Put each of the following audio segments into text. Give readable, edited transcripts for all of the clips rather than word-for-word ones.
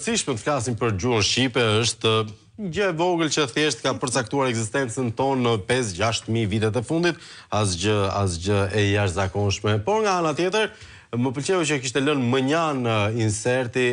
Rëndësishme të flasim për gjuhën shqipe është një gjë e vogël që thjesht ka përcaktuar ekzistencën tonë në 5-6 mijë vitet e fundit, asgjë asgjë e jashtëzakonshme. Por nga ana tjetër, më pëlqeu që kishte lënë mënjanë inserti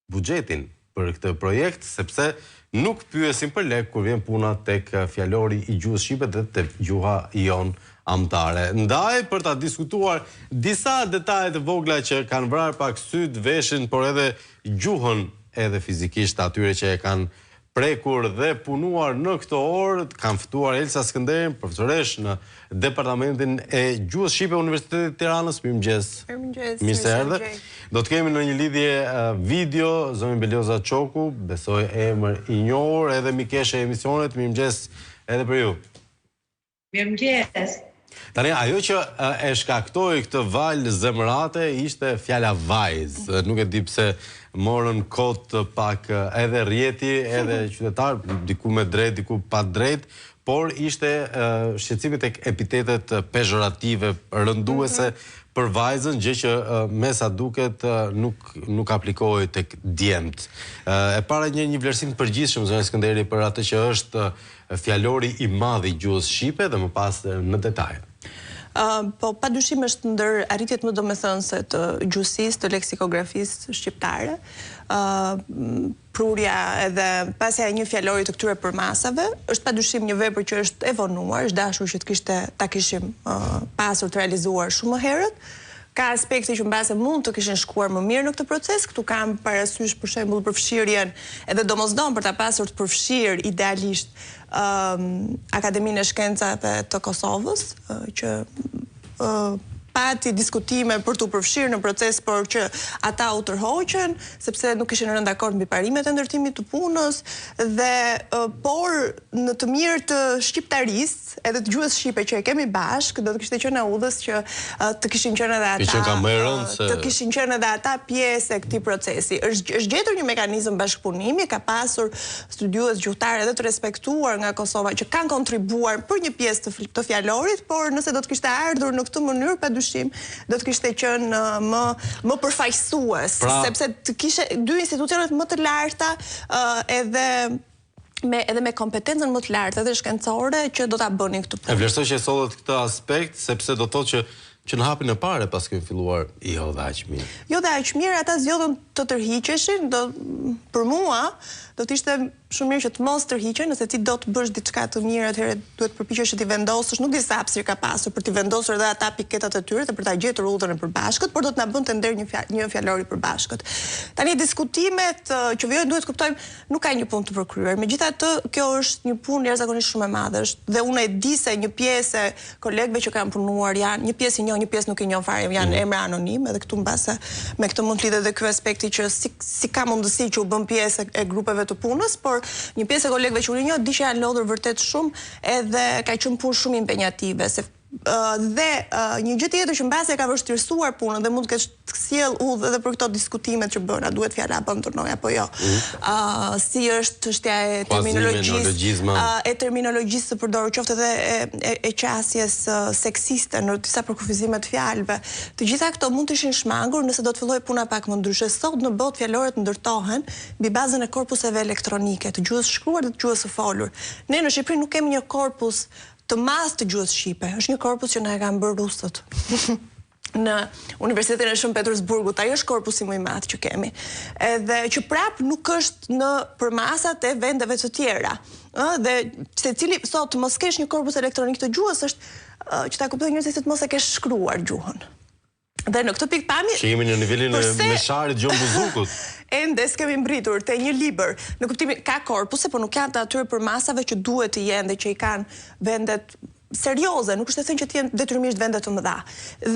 buxhetin për këtë projekt, sepse nuk pyesim për lek kur vjen puna tek fjalori i gjuhës shqipe dhe tek gjuha jonë amtare. Ndaj për ta diskutuar disa detaje të vogla që kanë vrarë pak sytë, veshin, por edhe gjuhën edhe fizikisht atyre që e kanë prekur dhe punuar në këtë orë, kam ftuar Elsa Skënderin, profesoreshë në Departamentin e Gjuhës Shqipe Universitetit të Tiranës. Mirëmëngjes. Mirëmëngjes. Mirë se erdhe. Do të kemi në një lidhje video zonjën Belioza Çoku, besoj emër i njohur edhe mikeshë e emisionit. Mirëmëngjes edhe për ju. Mirëmëngjes. Tani ajo që e shkaktoi këtë valë zemërate ishte fjala vajzë. Nuk e di pse morën kot pak edhe rrjeti, edhe qytetarë, diku me drejt, diku pa drejt, por ishte shqetësimi tek epitetet pezhorative, rënduese për vajzën, gjë që me sa duket nuk nuk aplikohej tek djemt. E para një një vlerësim të përgjithshëm zonja Skënderi për atë që është fjalori i madh i gjuhës shqipe dhe më pas në detaje. Po, pa dyshim është ndër arritjet më domethënëse të gjuhësisë, të leksikografisë shqiptare. Prurja edhe pasja e një fjalori të këtyre përmasave është pa dyshim një vepër që është e vonuar, është dashur që të kishte ta kishim pasur të realizuar shumë më herët. Ka aspekte që mbase mund të kishin shkuar më mirë në këtë proces, këtu kam parasysh për shembull përfshirjen edhe domosdonë për ta pasur të përfshirë idealisht Akademinë e Shkencave të Kosovës, që pati diskutime për t'u përfshirë në proces, por që ata u tërhoqën, sepse nuk ishin rënë dakord mbi parimet e ndërtimit të punës dhe por në të mirë të shqiptarisë, edhe të gjuhës shqipe që e kemi bashkë, do të kishte qenë e udhës që të kishin qenë edhe ata më e rëndë se të kishin qenë edhe ata pjesë e këtij procesi. Është është gjetur një mekanizëm bashkëpunimi, ka pasur studiues gjuhëtarë edhe të respektuar nga Kosova që kanë kontribuar për një pjesë të të fjalorit, por nëse do të kishte ardhur në këtë mënyrë, padyshim do të kishte qenë më më përfaqësues, pra, sepse të kishe dy institucionet më të larta edhe me edhe me kompetencën më të lartë edhe shkencore që do ta bënin këtë punë. E vlerësoj që e sollët këtë aspekt sepse do të thotë që që në hapin e parë pas kemi filluar jo dhe aq mirë. Jo dhe aq mirë, ata zgjodhën të tërhiqeshin, do për mua do të ishte shumë mirë që të mos tërhiqen, nëse ti do të bësh diçka të mirë, atëherë duhet të përpiqesh që t'i vendosësh, nuk di sa hapësirë ka pasur për t'i vendosur edhe ata piketat e tyre dhe për ta gjetur udhën e përbashkët, por do të na bënte nder një një fjalor i përbashkët. Tani diskutimet që vijojnë duhet të kuptojmë Nuk ka një punë të përkryer. Megjithatë, kjo është një punë jashtëzakonisht shumë e madhe. Është dhe unë e di se një pjesë e kolegëve që kanë punuar janë, një pjesë i njoh, një pjesë nuk i njoh fare, janë emra anonim, edhe këtu mbase me këtë mund të lidhet edhe ky aspekti që si si ka mundësi që u bën pjesë e grupeve të punës, por një pjesë e kolegëve që unë i njoh di që janë lodhur vërtet shumë edhe ka qenë punë shumë impenjative, se Dhe një gjë tjetër që mbase e ka vështirësuar punën dhe mund të ketë sjellë udhë edhe për këto diskutimet që bëhen, a duhet fjala abandonoj apo jo. Mm. si është çështja e terminologjisë, e terminologjisë së përdorur, qoftë edhe e, e, e qasjes seksiste në disa përkufizime të fjalëve. Të gjitha këto mund të ishin shmangur nëse do të fillojë puna pak më ndryshe. Sot në botë fjalorët ndërtohen mbi bazën e korpuseve elektronike, të gjuhës shkruar dhe të gjuhës së folur. Ne në Shqipëri nuk kemi një korpus të madh të gjuhës shqipe. Është një korpus që na e kanë bërë rusët në Universitetin e Shën Petersburgut. Ai është korpusi më i madh që kemi. Edhe që prap nuk është në përmasat e vendeve të tjera. Ë dhe secili sot të mos kesh një korpus elektronik të gjuhës është që ta kuptojnë njerëzit se të mos e kesh shkruar gjuhën. Dhe në këtë pikëpamje Që jemi në nivelin e Mesharit Gjon Buzukut. Ende s'kemi mbërritur te një libër. Në kuptimin ka korpuse, por nuk janë të atyre përmasave që duhet të jenë dhe që i kanë vendet serioze, nuk është e thënë që të jenë detyrimisht vende të mëdha.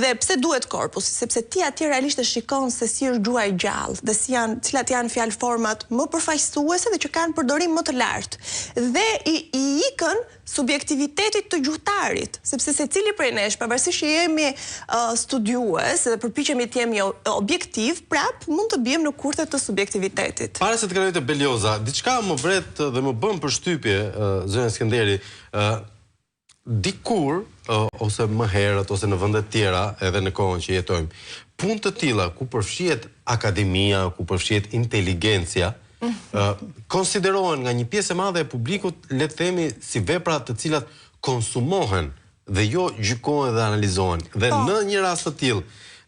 Dhe pse duhet korpusi? Sepse ti atje realisht e shikon se si është gjuha e gjallë dhe si janë, cilat janë fjalëformat më përfaqësuese dhe që kanë përdorim më të lartë. Dhe i, i ikën subjektivitetit të gjuhëtarit, sepse secili prej nesh, pavarësisht që jemi studiues dhe përpiqemi të jemi objektiv, prapë mund të biem në kurthe të subjektivitetit. Para se të kaloj te Belioza, diçka më vret dhe më bën përshtypje, zonja Skënderi, dikur ose më herët ose në vende të tjera, edhe në kohën që jetojmë. Punë të tilla ku përfshihet akademia, ku përfshihet inteligjencia, ë konsiderohen nga një pjesë e madhe e publikut, le të themi, si vepra të cilat konsumohen dhe jo gjykohen dhe analizohen. Dhe po. në një rast të tillë,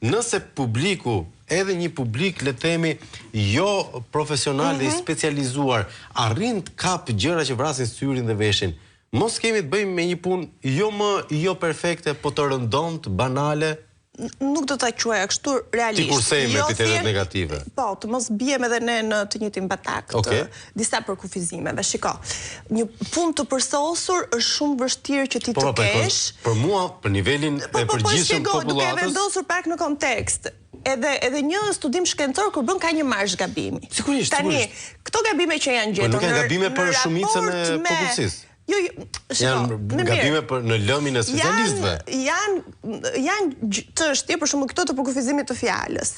nëse publiku, edhe një publik le të themi jo profesional dhe i mhm. specializuar, arrin të kapë gjëra që vrasin syrin dhe veshin, mos kemi të bëjmë me një punë jo më jo perfekte, po të rëndomtë, banale? nuk do ta quaja kështu realisht. T'i kursejmë jo, epitetet negative. Po, të mos biem edhe ne në të njëjtin batak okay. të disa përkufizimeve. Shiko, një punë të përsosur është shumë vështirë që ti po, të po, kesh. Për mua, për nivelin po, e po, po, përgjithshëm po, popullatës. Duke e vendosur pak në kontekst, edhe edhe një studim shkencor kur bën ka një marzh gabimi. Sigurisht, Tani, sigurisht. këto gabime që janë gjetur po, nuk janë gabime për shumicën e popullsisë. Jo, jo, shiko, janë gabime për në lëmin e specialistëve. Janë janë çështje, për shembull këto të përkufizimit të fjalës,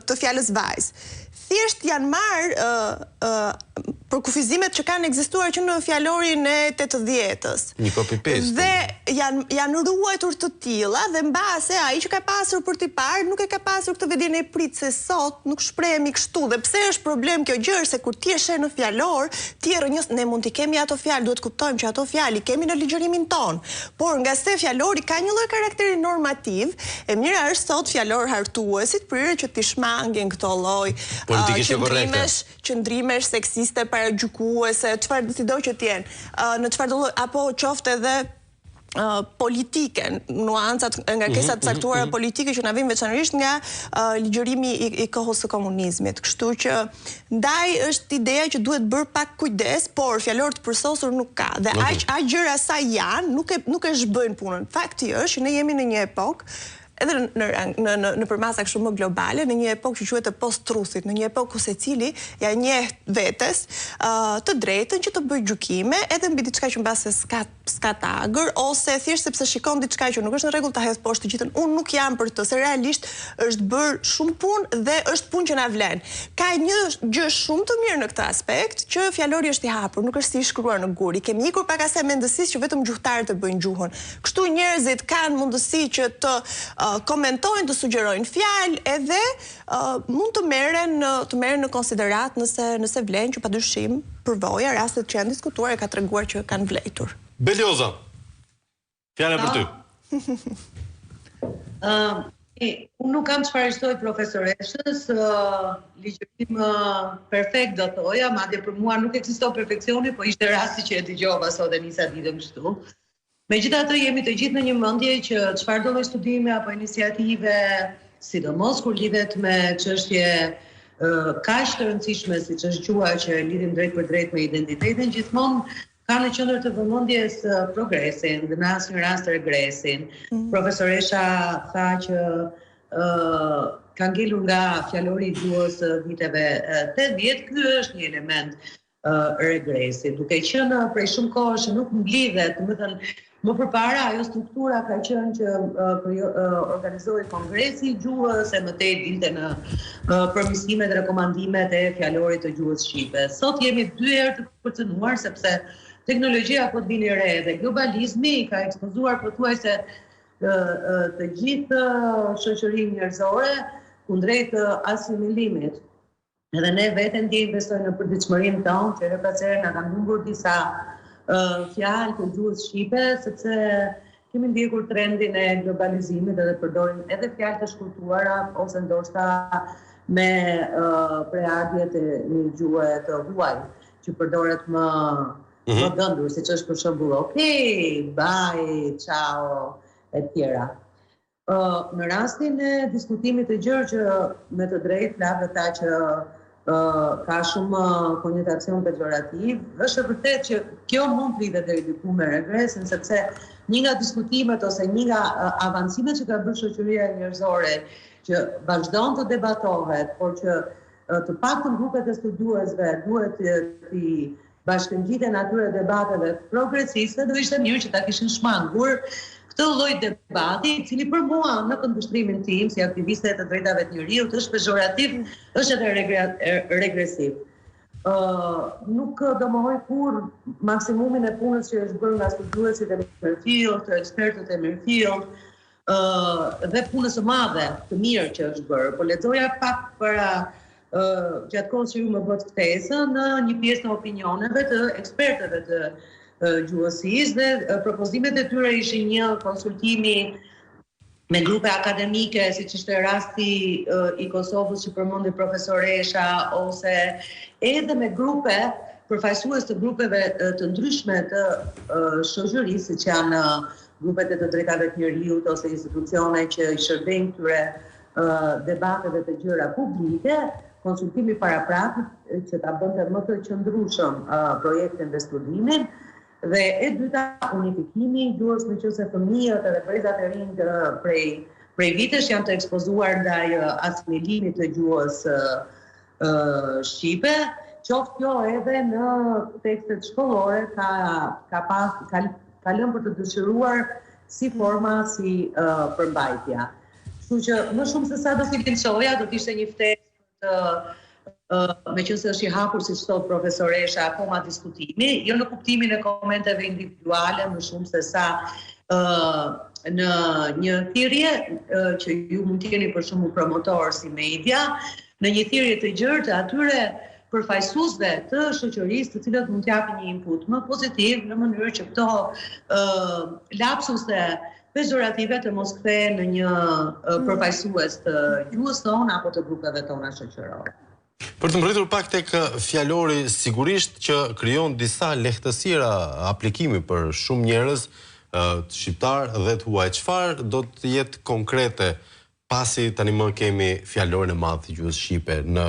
të fjalës vajzë. Thjesht janë marrë përkufizimet që kanë ekzistuar që në fjalorin e 80-ës. Një copy paste. Dhe janë janë ruajtur të tilla dhe mbase ai që ka pasur për t'i parë nuk e ka pasur këtë vetëdijen e prit se sot nuk shprehemi kështu dhe pse është problem kjo gjë është se kur ti e sheh në fjalor Ti e rrënjos, ne mund t'i kemi ato fjalë, duhet të kuptojmë që ato fjalë i kemi në ligjërimin tonë, por ngase fjalori ka një lloj karakteri normativ, e mira është sot fjalor hartuesit priren që t'i shmangin këto lloj qëndrimesh, qëndrimesh seksiste, paragjykuese, çfarë sido që të jenë, në çfarëdo lloj apo qoftë edhe politike, nuancat, ngarkesa të mhm, caktuara mhm, mhm. politike që na vijnë veçanërisht nga ligjërimi i, i kohës së komunizmit. Kështu që ndaj është ideja që duhet bërë pak kujdes, por fjalor të përsosur nuk ka. Dhe aq aq gjëra sa janë, nuk e nuk e zhbëjnë punën. Fakti është që ne jemi në një epokë edhe në në në në përmasa kështu më globale, në një epokë që quhet e post-truthit, në një epokë ku secili ia njeh vetes uh, të drejtën që të bëjë gjykime edhe mbi diçka që mbase s'ka s'ka tagër ose thjesht sepse shikon diçka që nuk është në rregull ta hedh poshtë të gjithën. Unë nuk jam për të, se realisht është bërë shumë punë dhe është punë që na vlen. Ka një gjë shumë të mirë në këtë aspekt, që fjalori është i hapur, nuk është si i shkruar në gur. I kemi ikur pak asaj mendësisë që vetëm gjuhëtarët e bëjnë gjuhën. Kështu njerëzit kanë mundësi që të uh, komentojnë, të sugjerojnë fjalë edhe uh, mund të merren të merren në konsideratë nëse nëse vlen që padyshim përvoja, rastet që janë diskutuar e ka treguar që kanë vlejtur. Belioza, fjala për ty. Ëm, unë nuk kam çfarë shtoj profesoreshës, uh, ligjërim uh, perfekt do thoja, madje për mua nuk ekziston perfeksioni, po ishte rasti që e dëgjova sot e nisa ditën kështu. Megjithatë jemi të gjithë në një mendje që çfarëdo lloj studimi apo iniciative, sidomos kur lidhet me çështje kaq të rëndësishme siç është gjuha që e lidhim drejtpërdrejt me identitetin, gjithmonë ka në qendër të vëmendjes progresin dhe në asnjë rast regresin. Mm. Profesoresha tha që ë ka ngelur nga fjalori i gjuhës së viteve 80, ky është një element regresi, duke qenë prej shumë kohësh që nuk mblidhet, domethënë, më përpara ajo struktura ka qenë që organizohej kongresi i gjuhës e më tej dilte në përmirësimet dhe rekomandimet e fjalorit të gjuhës shqipe. Sot jemi dy herë të kërcënuar sepse teknologjia po të vini re dhe globalizmi i ka ekspozuar pothuajse të gjithë shoqërinë njerëzore kundrejt asimilimit. Edhe ne vetë e ndjejmë besoj në përditshmërinë tonë që herë pas here na kanë humbur disa uh, fjalë të gjuhës shqipe sepse kemi ndjekur trendin e globalizimit edhe përdorim edhe fjalë të shkurtuara ose ndoshta me uh, prejardhje të një gjuhe të huaj që përdoret më mm -hmm. më gëndur, siç është për shembull ok, bye, ciao e tjera. Në rastin e diskutimit të gjerë që me të drejtë Flavio tha që ka shumë konotacion pejorativ, është e vërtetë që kjo mund të lidhet deri diku me regresin, sepse një nga diskutimet ose një nga avancimet që ka bërë shoqëria njerëzore që vazhdon të debatohet, por që të paktën grupet e studiuesve duhet t'i bashkëngjiten atyre debateve progresiste, do ishte mirë që ta kishin shmangur këtë lloj debati, i cili për mua në këndvështrimin tim si aktiviste e të drejtave të njeriut është pejorativ, është edhe regresiv. Ë uh, nuk do mohoj kurrë maksimumin e punës që është bërë nga studiuesit e mirëfilltë, ekspertët e mirëfilltë. Dhe punës së madhe të mirë që është bërë. Po lexoja pak para gjatë kohës që ju më bëtë ftesën në një pjesë të opinioneve të ekspertëve të gjuhësisë dhe propozimet e tyre ishin një konsultimi me grupe akademike, siç ishte rasti i Kosovës që përmendi profesoresha, ose edhe me grupe përfaqësues të grupeve të ndryshme të shoqërisë, siç janë grupet e të drejtave të njeriut ose institucione që i shërbejnë këtyre debateve të gjera publike, konsultimi paraprak që ta bënte më të qëndrueshëm projektin dhe studimin, dhe e dyta unifikimi i gjuhës meqenëse fëmijët edhe brezat e rinj prej prej vitesh janë të ekspozuar ndaj asimilimit të gjuhës shqipe, qoftë kjo edhe në tekstet shkollore ka ka pas ka ka lënë për të dëshiruar si forma si përmbajtja. Kështu që më shumë se sa do t'i linçoja, do të ishte një ftesë për të meqenëse është i hapur, siç thotë profesoresha, akoma diskutimi, jo në kuptimin e komenteve individuale, më shumë se sa në një thirrje që ju mund të jeni për shembull promotor si media, në një thirrje të gjerë të atyre përfaqësuesve të shoqërisë, të cilët mund të japin një input më pozitiv në mënyrë që këto lapsuse pezhorative të mos kthehen në një përfaqësues të gjuhës tonë apo të grupeve tona shoqërore. Për të mbërritur pak tek fjalori, sigurisht që krijon disa lehtësira aplikimi për shumë njerëz, shqiptarë dhe të huaj. Çfarë do të jetë konkrete pasi tani më kemi fjalorin e madh të gjuhës shqipe në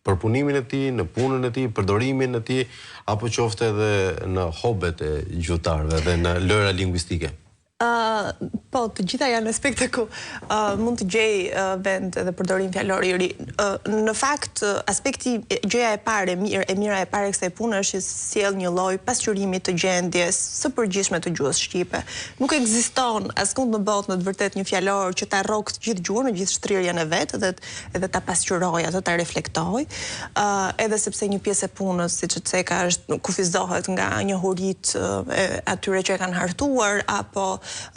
përpunimin e tij, në punën e tij, përdorimin e tij, apo qoftë edhe në hobet e gjuhëtarëve dhe në lojëra linguistike? Po, të gjitha janë aspekte ku mund të gjejë vend edhe përdorim fjalori i ri. Në fakt, aspekti, gjëja e parë e mirë, e mira e parë e kësaj pune është që sjell një lloj pasqyrimi të gjendjes së përgjithshme të gjuhës shqipe. Nuk ekziston askund në botë në të vërtetë një fjalor që ta rrokë të gjithë gjuhën në gjithë shtrirjen e vet dhe edhe ta pasqyrojë atë, ta reflektojë, edhe sepse një pjesë e punës, siç e ceka, është kufizohet nga njohuritë e atyre që e kanë hartuar apo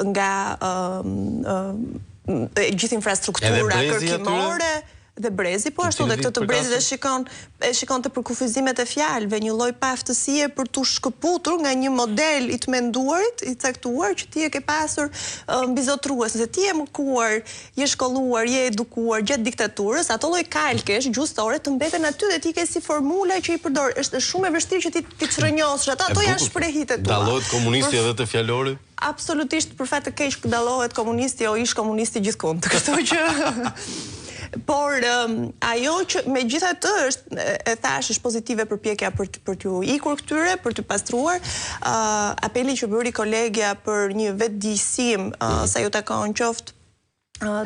nga e gjithë infrastruktura kërkimore dhe brezi, po ashtu dhe këtë të brezit e shikon e shikon te përkufizimet e fjalëve, një lloj paaftësie për t'u shkëputur nga një model i të menduarit i caktuar që ti e ke pasur mbizotërues. Nëse ti je mëkuar je shkolluar, je edukuar gjatë diktaturës, ato lloj kalkesh gjuhësore të mbeten aty dhe ti ke si formula që i përdor. Është shumë e vështirë që ti t'i çrrënjosësh ato, ato janë shprehitë e tua. Dallohet komunisti edhe te fjalori? Absolutisht, për fat të keq dallohet komunisti o ish komunisti gjithkund. Kështu që Por ajo që megjithatë është e thashë është pozitive përpjekja për për t'ju ikur këtyre, për t'u pastruar, apeli që bëri kolegja për një vetëdijësim sa ju takon qoftë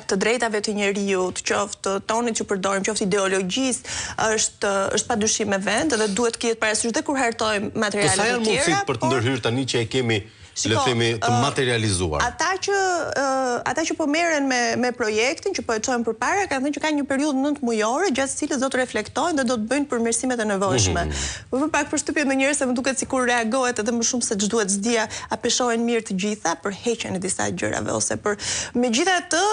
të drejtave të njeriut, qoftë tonit që përdorim, qoftë ideologjisë, është është padyshim me vend dhe duhet të kihet parasysh dhe kur hartojmë po materiale të tjera. Po sa janë mundësitë për të ndërhyrë tani që e kemi le të themi të materializuar? Ata që ata që po merren me me projektin, që po e çojnë përpara, kanë thënë që ka një periudhë 9 mujore gjatë së cilës do të reflektojnë dhe do të bëjnë përmirësimet e nevojshme. Mm -hmm. Më bën pak përshtypje ndonjëherë se më duket sikur reagohet edhe më shumë se ç'duhet, s'di a peshohen mirë të gjitha për heqjen e disa gjërave ose për megjithatë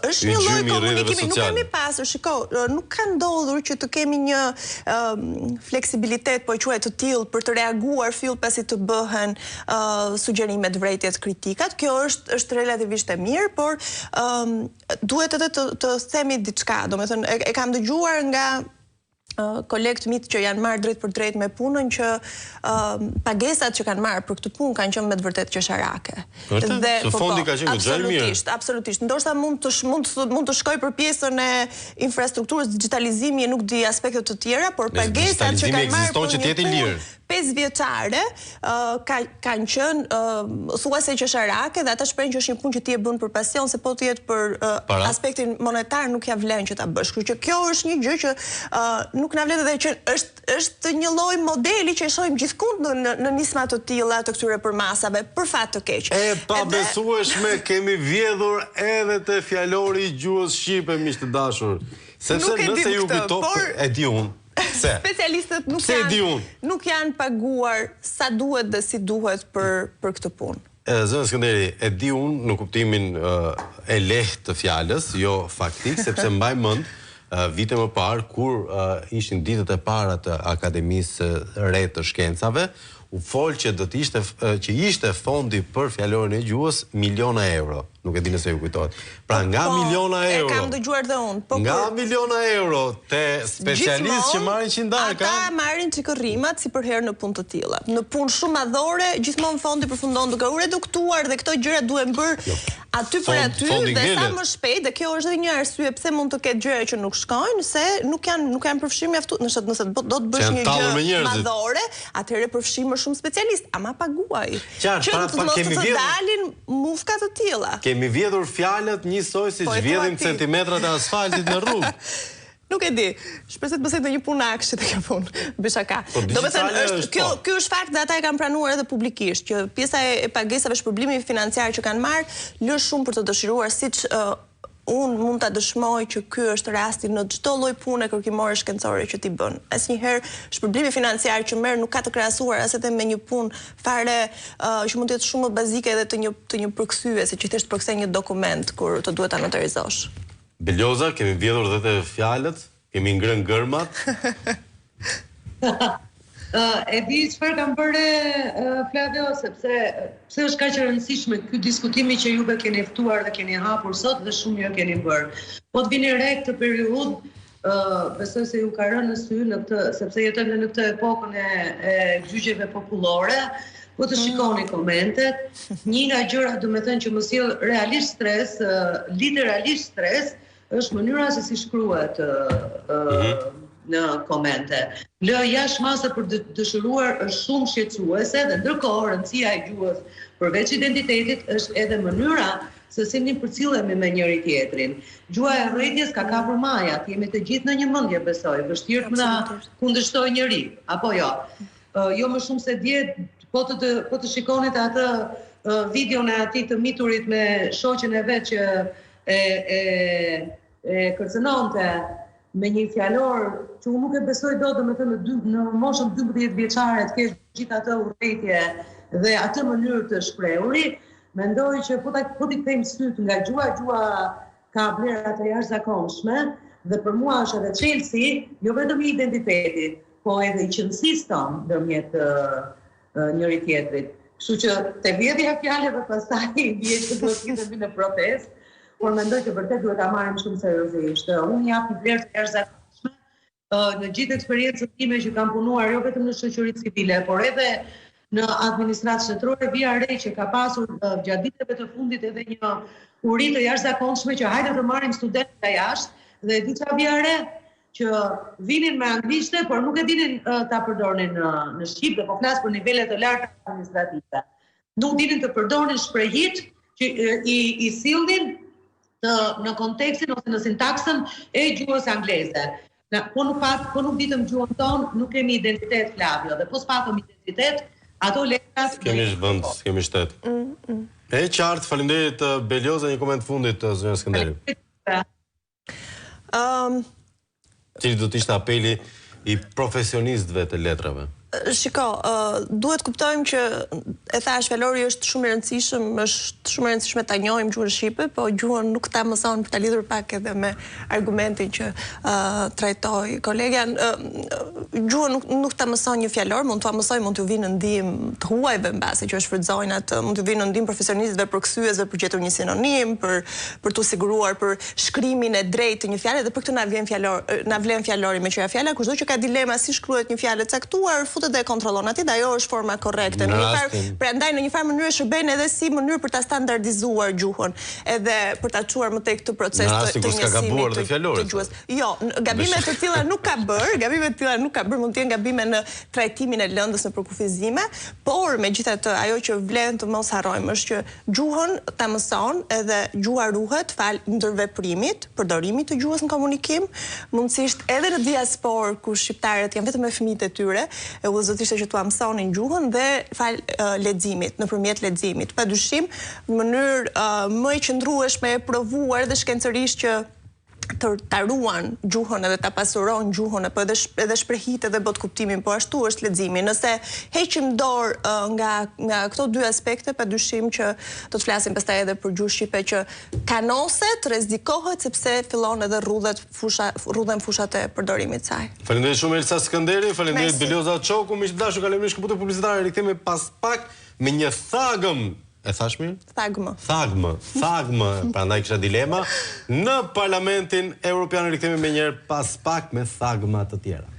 është një lloj komunikimi, nuk kemi pasur, shiko, nuk ka ndodhur që të kemi një fleksibilitet po e quaj të tillë për të reaguar fill pasi të bëhen sugjerimet, vërejtjet, kritikat. Kjo është është relativisht e mirë, por duhet edhe të të themi diçka, domethënë e, e kam dëgjuar nga kolegë të mitë që janë marrë drejtpërdrejt me punën që pagesat që kanë marrë për këtë punë kanë qenë me të vërtetë qesharake. Vërtet? Dhe po, fondi po, ka qenë goxha i mirë. Absolutisht, absolutisht. Ndoshta mund të mund të mund të shkojë për pjesën e infrastrukturës, digjitalizimi e nuk di aspekte të tjera, por pagesat që kanë marrë për një punë pesëvjeçare ka kanë qenë thuajse qesharake dhe ata shprehen që është një punë që ti e bën për pasion se po të jetë për aspektin monetar nuk ia vlen që ta bësh. Kështu që kjo është një gjë që nuk na vlen edhe që është është një lloj modeli që e shohim gjithkund në në, në nisma të tilla të këtyre përmasave, për fat të keq. E pabesueshme kemi vjedhur edhe te fjalori i gjuhës shqipe miq të dashur. Sepse nëse ju kujto, por... e di unë. Pse? Specialistët nuk janë nuk janë paguar sa duhet dhe si duhet për për këtë punë. Zonja Skënderi, e di unë në kuptimin e lehtë të fjalës, jo faktik, sepse mbaj mend vite më parë kur ishin ditët e para të Akademisë së re të Shkencave, u fol që do të ishte që ishte fondi për fjalorin e gjuhës miliona euro. Nuk e di nëse ju kujtohet. Pra nga po, miliona euro. E kam dëgjuar dhe unë. Po nga kur... miliona euro te specialistë që marrin qindarka. Ata marrin çikërrimat si përherë në punë të tilla. Në punë shumë madhore, gjithmonë fondi përfundon duke u reduktuar dhe këto gjëra duhen bërë jo. aty për aty dhe sa më shpejt dhe kjo është edhe një arsye pse mund të ketë gjëra që nuk shkojnë, se nuk janë nuk janë përfshirë mjaftu, nëse nëse do të bësh një gjë madhore, atëherë përfshi më shumë specialistë, ama paguaj. Qartë, që pra, mos kemi të vjedhur, dalin mufka të tilla. Kemi vjedhur fjalët njësoj siç po, vjedhim centimetrat e asfaltit në rrugë. Nuk e di. Shpresoj të mos jetë ndonjë punë AKSHI te kjo punë. Bëj shaka. Po, Domethënë është kjo po. ky është fakt dhe ata e kanë pranuar edhe publikisht që pjesa e pagesave shpërblimi financiar që kanë marrë lë shumë për të dëshiruar siç uh, Unë mund ta dëshmoj që ky është rasti në çdo lloj pune kërkimore shkencore që ti bën. Asnjëherë shpërblimi financiar që merr nuk ka të krahasuar as edhe me një punë fare që mund të jetë shumë më bazike edhe të një të një përkthyesi që thjesht përkthen një dokument kur të duhet ta notarizosh. Beljoza, kemi vjedhur dhe te fjalët, kemi ngrënë gërmat. E di çfarë kam bërë Flavio, sepse pse është kaq e rëndësishme ky diskutimi që juve keni ftuar dhe keni hapur sot dhe shumë mirë keni bërë. Po të vini re këtë periudhë, besoj se ju ka rënë në sy në këtë, sepse jetojmë në këtë epokën e, e gjyqeve popullore, po të mm. shikoni komentet, një nga gjërat domethënë që më sjell realisht stres, literalisht stres, Është mënyra se si shkruhet mhm. në komente. Lë jashtë mase për të dëshiruar është shumë shqetësuese dhe ndërkohë rëndësia e gjuhës përveç identitetit është edhe mënyra se si ne përcillemi me njëri tjetrin. Gjuha e urrejtjes ka kapur majat, jemi të gjithë në një mendje besoj, vështirë të na kundërshtojë njeri, apo jo. Jo më shumë se dje po të po të shikonit atë videon e atij të miturit me shoqen e vet që e e e kërcënonte me një fjalor që unë nuk e besoj dot, domethënë në dy, në moshën 12 vjeçare të kesh gjithë atë urrejtje dhe atë mënyrë të shprehuri, mendoj që po ta po t'i kthejmë sytë nga gjuha, gjuha ka vlera të jashtëzakonshme dhe për mua është edhe çelësi, jo vetëm i identitetit, po edhe i qenësisë tonë ndërmjet njëri tjetrit. Kështu që te vjedhja e fjalëve pastaj i bie që duhet të hidhemi në protestë, por mendoj që vërtet duhet ta marrim shumë seriozisht. Unë jap një vlerë të jashtëzakonshme në gjithë eksperiencën time që kam punuar jo vetëm në shoqëri civile, por edhe në administratë shtetërore vija re që ka pasur gjatë viteve të fundit edhe një uri të jashtëzakonshme që hajde të marrim studentë nga jashtë dhe e di çfarë vija re që vinin me anglishte, por nuk e dinin ta përdornin në në shqip dhe po flas për nivele të larta administrative. Nuk dinin të përdornin shprehitë që i i sillnin të në kontekstin ose në sintaksën e gjuhës angleze. Na, po nuk pat, po nuk ditëm gjuhën tonë, nuk kemi identitet Flavio dhe po s'patëm identitet, ato letrat S'kemi vend, s'kemi shtet. Mm, mm. E qartë, faleminderit Beljoza, një koment fundit zonja Skënderi. Ëm um, Cili do të ishte apeli i profesionistëve të letrave? Shiko, uh, duhet kuptojmë që e thashë fjalori është shumë i rëndësishëm, është shumë e rëndësishme ta njohim gjuhën shqipe, po gjuhën nuk ta mëson për ta lidhur pak edhe me argumentin që uh, trajtoi kolegja. Uh, gjuhën nuk nuk ta mëson një fjalor, mund t'ua mësojë, mund t'ju vijë në ndihmë të huajve mbase që e shfrytëzojnë atë, mund t'ju vijë në ndihmë profesionistëve, përkthyesve për gjetur një sinonim, për për t'u siguruar për shkrimin e drejtë të një fjale dhe për këtë na vjen fjalor, na vlen fjalori meqë ra fjala, kushdo që ka dilema si shkruhet një fjalë e caktuar, futet dhe e kontrollon atje dhe ajo është forma korrekte. Në një farë, prandaj në një farë mënyre shërben edhe si mënyrë për ta standardizuar gjuhën, edhe për ta çuar më tej këtë proces të të njësimit të, të gjuhës. Jo, gabime të tilla nuk ka bërë, gabime të tilla nuk ka bërë, mund të jenë gabime në trajtimin e lëndës në përkufizime, por megjithatë ajo që vlen të mos harrojmë është që Gjuhën ta mëson edhe gjuha ruhet falë ndërveprimit, përdorimit të gjuhës në komunikim, mundësisht edhe në diasporë ku shqiptarët janë vetëm me fëmijët e tyre, e udhës do të ishte që t'ua mësonin gjuhën dhe falë leximit, nëpërmjet leximit. Padyshim, në mënyrë më e qëndrueshme e provuar edhe shkencërisht që. të ta ruan gjuhën edhe ta pasuron gjuhën apo edhe edhe shprehitë edhe botëkuptimin, po ashtu është leximi. Nëse heqim dorë nga nga këto dy aspekte, padyshim që do të flasim pastaj edhe për gjuhë shqipe që kanoset, rrezikohet sepse fillon edhe rrudhet fusha rrudhen fushat e përdorimit të saj. Faleminderit shumë Elsa Skënderi, faleminderit Belioza Çoku, miq të dashur, kalojmë në shkëputje publicitare, rikthehemi pas pak me një thagëm E thashë mirë? Thagmë. Thagmë, thagmë, prandaj kisha dilema. Në Parlamentin Europian rikthehemi menjëherë pas pak me thagma të tjera.